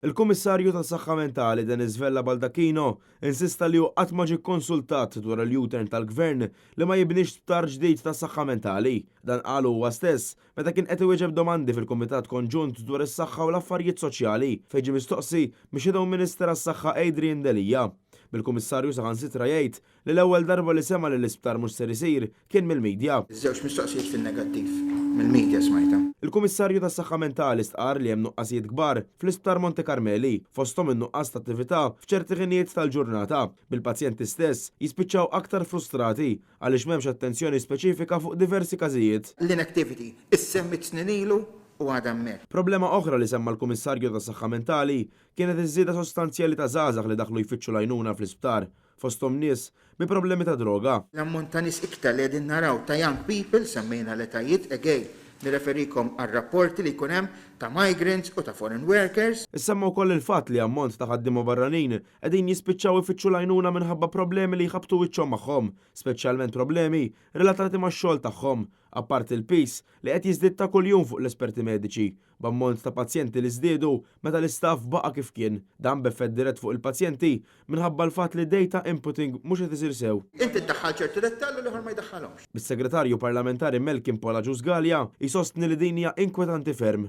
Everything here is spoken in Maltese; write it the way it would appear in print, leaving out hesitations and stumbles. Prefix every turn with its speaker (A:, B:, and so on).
A: Il-Kummissarju tas-Saħħa Mentali Denis Vella Baldacchino insista li hu qatt ma ġie kkonsultat dwar il-U-turn tal-Gvern li ma jibnix sptar ġdid tas-saħħa mentali. Dan qalu huwa stess meta kien qed iwieġeb domandi fil-Kumitat Konġunt dwar is-Saħħa u l-Affarijiet Soċjali fejn ġie mistoqsi mix-Shadow Minister għas-Saħħa Adrian Delia. Bil-Kummissarju saħansitra jgħid li l-ewwel darba li sema' li l-isptar mhux ser isir kien mill-media.
B: Żewġ mistoqsijiet fin-negattiv. Mill-media smajtha.
A: Il-Kummissarju tas-Saħħa Mentali stqarr li hemm nuqqasijiet kbar fl-Isptar Monte Karmeli, fosthom in-nuqqas ta' attività f'ċerti ħinijiet tal-ġurnata, bil-pazjenti stess jispiċċaw aktar frustrati għaliex m'hemmx attenzjoni speċifika fuq diversi każijiet.
B: L-inactivity issemmiet snin ilu u għadha hemmhekk.
A: Problema oħra li semma l-Kummissarju tas-Saħħa Mentali kienet iż-żieda sostanzjali ta' żgħażagħ li daħlu jfittxu l-għajnuna fl-isptar, fosthom nies bi problemi ta' droga.
B: L-ammont ta' nies iktar li qegħdin naraw ta' young people, semmejna l-etajiet, again, nirreferikom għar-rapporti li jkun hemm ta' migrants u ta' foreign workers.
A: Issemma wkoll il-fatt li ammont ta' ħaddiema barranin qegħdin jispiċċaw ifittxu l-għajnuna minħabba problemi li jħabbtu wiċċhom magħhom, speċjalment problemi relatati max-xogħol tagħhom, apparti l-piż li qed jiżdied ta' kuljum fuq l-esperti mediċi, b'ammont ta' pazjenti li żdiedu meta l-istaff baqa' kif kien. Dan b'effett dirett fuq il-pazjenti minħabba l-fatt li data inputting mhux qed isir sew.
B: Inti ddaħħal ċertu dettall u l-ieħor ma jdaħħalhomx.
A: Bis-Segretarju Parlamentari Malcolm Paul Agius Galea jsostni li din hija inkwetanti ferm.